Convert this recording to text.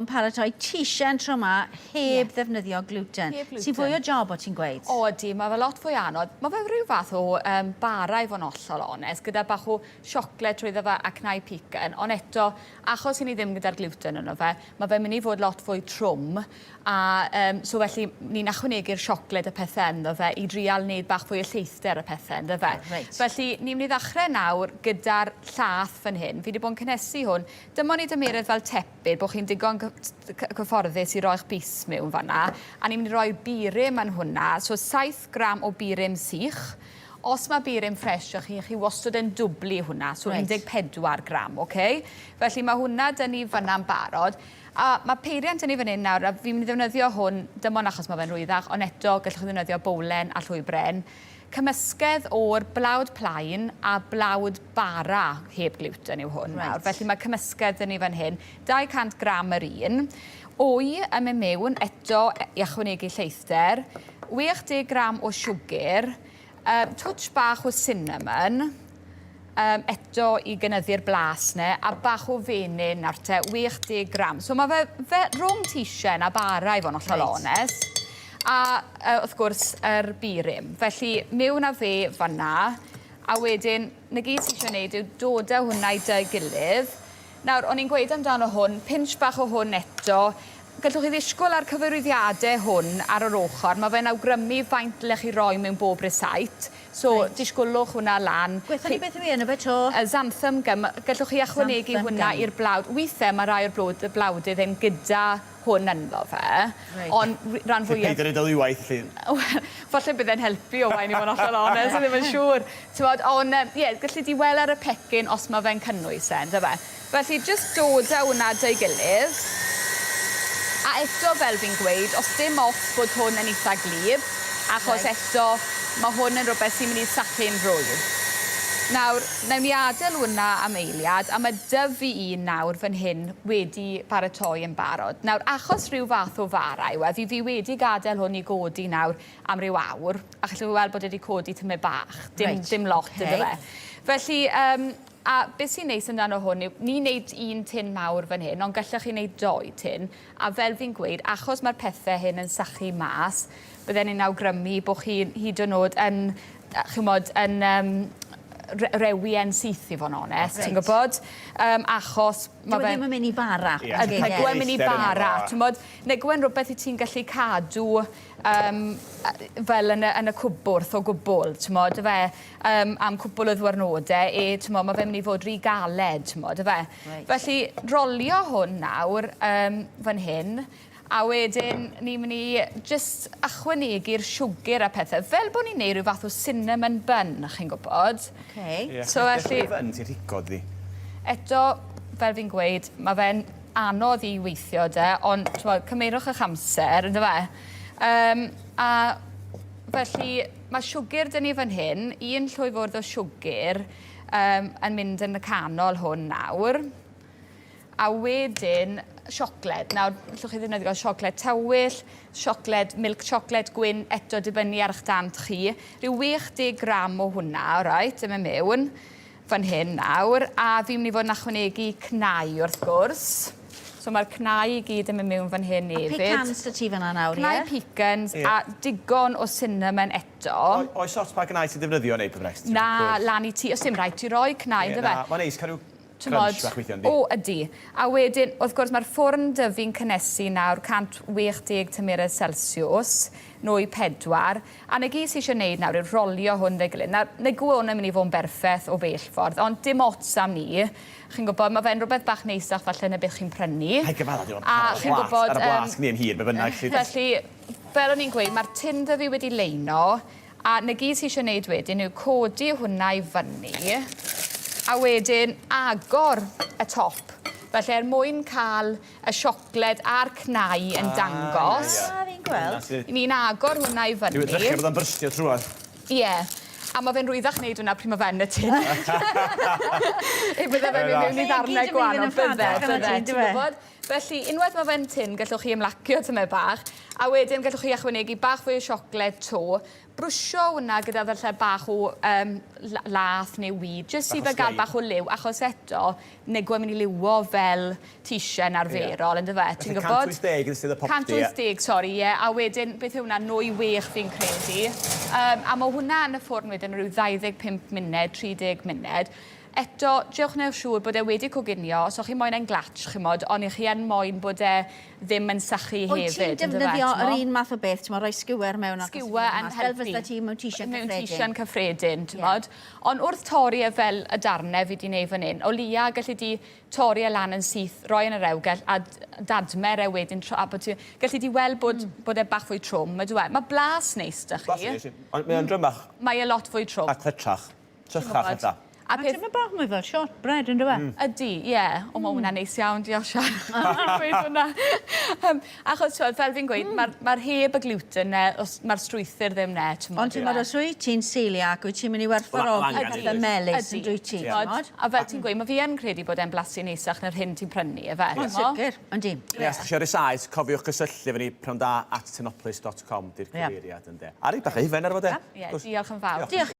Yn paratoi teisen tro 'ma heb ddefnyddio gluten. Heb gluten. Sy'n fwy o job o ti'n gweud? O ydi, mae fe lot fwy anodd. Mae fe rhyw fath o um, bara i fod yn hollol onest, gyda bach o siocled trwyddo fe a cnau pecan, ond eto, achos i ni ddim gyda'r gluten yno fe, mae fe'n mynd i fod lot fwy trwm, a um, so felly ni'n ychwanegu'r siocled a pethau ynddo fe i drial wneud bach fwy o lleithder a pethau ynddo fe. Reit. Felly ni'n mynd i ddechrau nawr gyda'r llath fan hyn. Fi wedi bod yn cynhesu hwn. Dyma ni dymeredd fel tep Bydd bod chi'n digon cyfforddus i roi'ch bys mewn fanna. A ni'n mynd i roi burum yn hwnna, so 7 gram o burum sych. Os mae burum ffres â chi, chi wastad yn dwblu hwnna, so reit. 14 gram, oce? Okay? Felly mae hwnna dyn ni fanna'n barod. A mae peiriant dyn ni fan hyn nawr, a fi'n mynd i ddefnyddio hwn, dim ond achos mae fe'n rwyddach, ond eto gallwch chi ddefnyddio bowlen a llwy bren. Cymysgedd o'r blawd plaen a blawd bara heb gluten yw hwn nawr. Felly mae cymysgedd 'da ni fan hyn, 200 gram yr un. Wy yn mynd mewn eto i ychwanegu lleithder, 60 gram o siwgr, um, twtsh bach o cinnamon, um, eto i gynyddu'r blas 'ne, a bach o fenyn nawr te, 60 gram. So mae fe, fe rhwng teisen a bara i fod yn hollol reit. onest. A uh, wrth gwrs, yr burum. Felly, mewn â fe fanna, a wedyn, na gyd ti eisiau gwneud yw dod â hwnna i dy gilydd. Nawr, o'n i'n gweud amdano hwn, pinch bach o hwn eto. Gallwch chi ddisgwyl ar cyfarwyddiadau hwn ar yr ochr. Mae fe'n awgrymu faint dylech chi roi mewn bob rysáit. So, disgwylwch hwnna lan. Gwetha ni beth yw 'i enw fe 'to? Y xanthan gum. Gallwch chi ychwanegu hwnna i'r blawd. Withe mae rai o'r blod- y blawdydd ddim gyda hwn ynddo fe. Reit. Ond r- ran fwya... Paid â roid o ddwywaith 'lly. Wel, falle bydd e'n helpu Owain i fod yn hollol onest, fi ddim yn siŵr. T'mod, on' yy ie, galli di wel' ar y pecyn os ma' fe'n cynnwys e, on'd yfe? Felly, jyst dod â hwnna 'da'i gilydd. A eto, fel fi'n gweud, os dim ots bod hwn yn itha gwlyb, achos Reit. eto, ma' hwn yn rwbeth sy'n mynd i sychu'n rhwydd. Nawr, newn ni adel hwnna am eiliad, a ma' 'da fi un nawr fan hyn wedi paratoi yn barod. Nawr, achos rhyw fath o fara yw e, fi fi wedi gadel hwn i godi nawr am ryw awr, a challwch chi weld bod e 'di codi tymed bach, dim Reit. dim lot Ocê. ydyw e. Felly, yym, A beth sy'n neis amdano hwn yw, ni'n neud un tin mawr fan hyn, ond gallech chi neud dou tin, a fel fi'n gweud, achos mae'r pethe hyn yn sychu mas, bydden i'n awgrymu bod chi'n hyd yn oed yn, chimod, yn um, rewi e'n syth i fod yn onest, ti'n gwybod? Um, achos ma' fe... Dyw e ddim yn mynd i bara. Ie. Nag yw e'n mynd i bara, t'mod, nag yw e'n rhywbeth i ti'n gallu cadw um, fel yn y, yn y cwbwrdd o gwbl, t'mod, yfe? um, am cwpl o ddwyrnode, e, t'mo, ma' fe'n mynd i fod rhy galed, t'mod, yfe? Reit. Felly, rolio hwn nawr um, fan hyn, a wedyn ni'n mynd i jyst ychwanegu'r siwgr a pethau, fel bod ni'n neud rhyw fath o cinnamon bun, chi'n gwybod. Okay. Yeah, so felly... Bun ti'n rhigod ddi. Eto, fel fi'n gweud, mae fe'n anodd i weithio de, ond t'mod, cymerwch eich amser, yndyfe? Um, a felly, Mae siwgr 'da ni fan hyn, un llwy fwrdd o siwgr um, yn mynd yn y canol hwn nawr. A wedyn siocled. Nawr, allwch chi ddefnyddio siocled tywyll, siocled, milk chocolate gwyn, eto dibynnu ar eich dant chi. Rhyw 60 gram o hwnna, alright, yn mynd mewn fan hyn nawr, a fi'n mynd i fod yn ychwanegu cnau wrth gwrs. So mae'r cnau i gyd yn mynd mewn fan hyn hefyd. A pecans 'da ti fan'na nawr, ie? Cnau pecans a digon o cinnamon eto. Oes ots pa gnau ti'n defnyddio neu beth bynnag? Na, lan i ti. Oes dim rhaid ti roi cnau, yndyfe? Na, mae'n neis cael rhyw crunch bach weithiau, yndi? O, ydi. A wedyn, wrth gwrs, mae'r ffwrn 'da fi'n cynnesu nawr 160 tymheredd Celsiws, nwy 4. A 'na gyd sy eisiau neud nawr yw rolio hwn 'da'i gilydd. Nawr, nag yw hwn yn mynd i fod yn berffeth o bell ffordd, ond dim ots am 'ny. Chi'n gwybod, ma' fe'n rhywbeth bach neisach falle na beth chi'n prynu. Paid gyfadda, dim ond ar y blas, ar y blas gni yn hir, be bynnag. Felly, fel o'n i'n gweud, ma'r tin 'da fi wedi leino, a 'na gyd sy eisiau neud wedyn yw codi hwnna i fyny, a wedyn agor y top. Felly, er mwyn cael y siocled a'r cnau yn dangos. Ah, fi'n gweld. Ni'n agor hwnna i fyny. Dwi'n edrychu bod o'n byrstio trwadd. Ie. A ma' fe'n rhwyddach neud hwnna pryd ma' fe yn y tin. I bydde fe'n mynd mewn i ddarnau gwahanol. Bydde, bydde, ti'n gwybod? Felly, unwaith ma' fe'n tin, gallwch chi ymlacio tymed bach. A wedyn gallwch chi ychwanegu bach fwy o siocled 'to. Brwsio hwnna gyda falle bach o um, lath neu weed, jyst i fe gael bach o liw, achos eto, nag yw e'n mynd i liwo fel tisen arferol, yeah. Yndyfe? Ti'n gwybod? 180 yn sydd y popty. 180, sori, ie. Yeah. A wedyn, beth yw hwnna, nwy wech fi'n credu. A mae hwnna yn y ffwrn wedyn rhyw 25 munud, 30 munud. Eto, dewch wneud siŵr bod e wedi coginio, os o'ch chi moyn e'n glatch, chimod, ond i chi yn moyn bod e ddim yn sychu Wyt hefyd. ti'n defnyddio yr un math o beth, ti'n rhoi skewer mewn ac Skewer yn helpu. Fel fysa ti mewn t-shirt cyffredin. Mewn t-shirt cyffredin, ti'n mod. Ond wrth torri e fel y darnau fi wedi gwneud fan hyn, o leia gallu di torri e lan yn syth, roi yn y rewgell a dadmer e wedyn, a bod ti, gallu di weld bod, bod e bach fwy trwm, ydw e? Mae blas neis da chi. Blas neis, ond mae o'n drymach. Mae e lot fwy trwm. A cletrach. Trychach ella. A peth... Mae bach mwy fel shortbread, yn dweud? Ydy, ie. Yeah. O, mae hwnna'n neis iawn, diolch Sian. Gweud hwnna. Achos, twel, fel fi'n gweud, mae'r ma heb y gluten ne, mae'r strwythur ddim ne. Ond ti'n meddwl, os wyt ti'n celiac, wyt ti'n mynd i werthfawrogi pethau melys yn dwyt ti, t'mod? A fel ti'n gweud, mae fi yn credu bod e'n blasu neisach na'r hyn ti'n prynu, efe? Yn sicr, yndi. Ie, os chi eisiau rysáit, cofiwch gysylltu efo ni prynhawn da at tenopolis.com di'r cyfeiriad, ynde. A rei bach o hufen ar fo, de. Ie, diolch yn fawr. Diolch.